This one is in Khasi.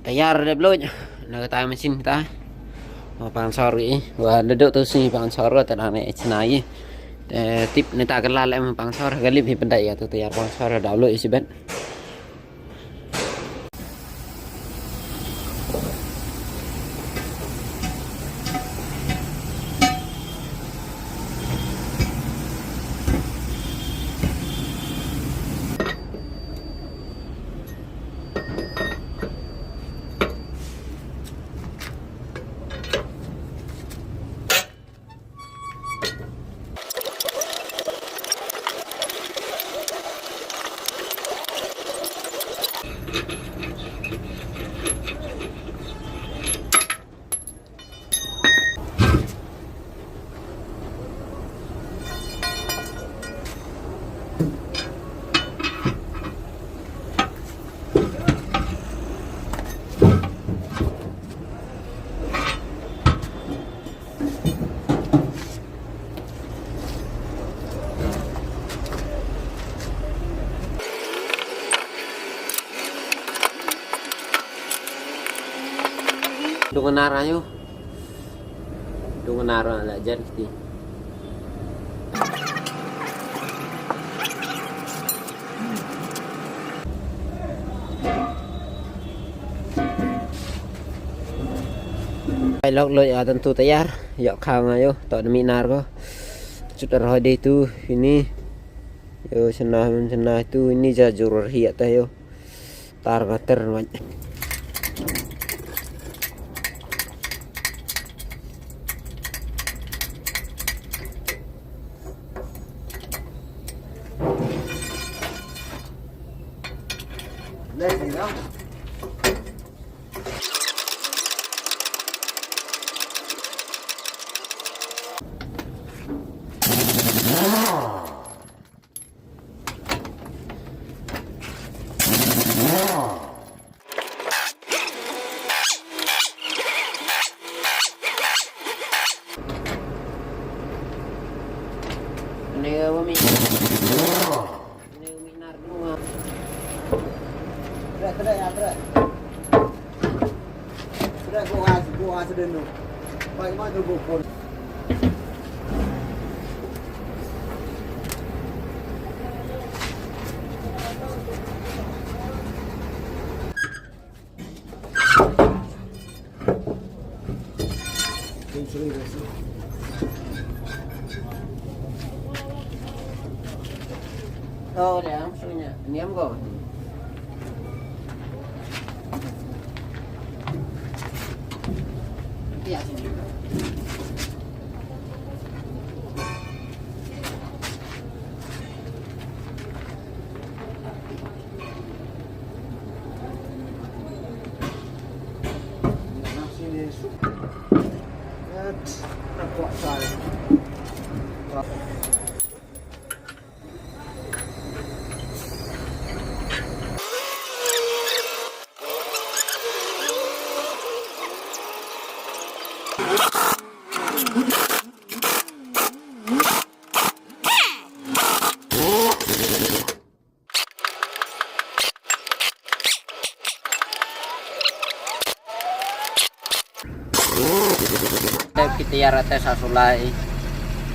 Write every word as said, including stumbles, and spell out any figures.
Tayar dep luid na kata ka machine kata. Ba pang sor ïa i. Ba da duk tu sngi pang sor ka, te dang ne chna ïa i. Te tip ne ta ka la leh pang sor ka lip hi pyndait ïa tu tayar pang sor da luid ïa shibit. Dung nar ayu. Dung nar la jan kti. Ai lok lo ya tentu tayar. Yok khang ayu, to demi nar ko. Cut roh dei tu ini. Yo sana sana tu ini ja jurur hiat ta yo. Tar ngater wan. Oh, dia langsungnya. Niam ko. Kita ya rata sasulai.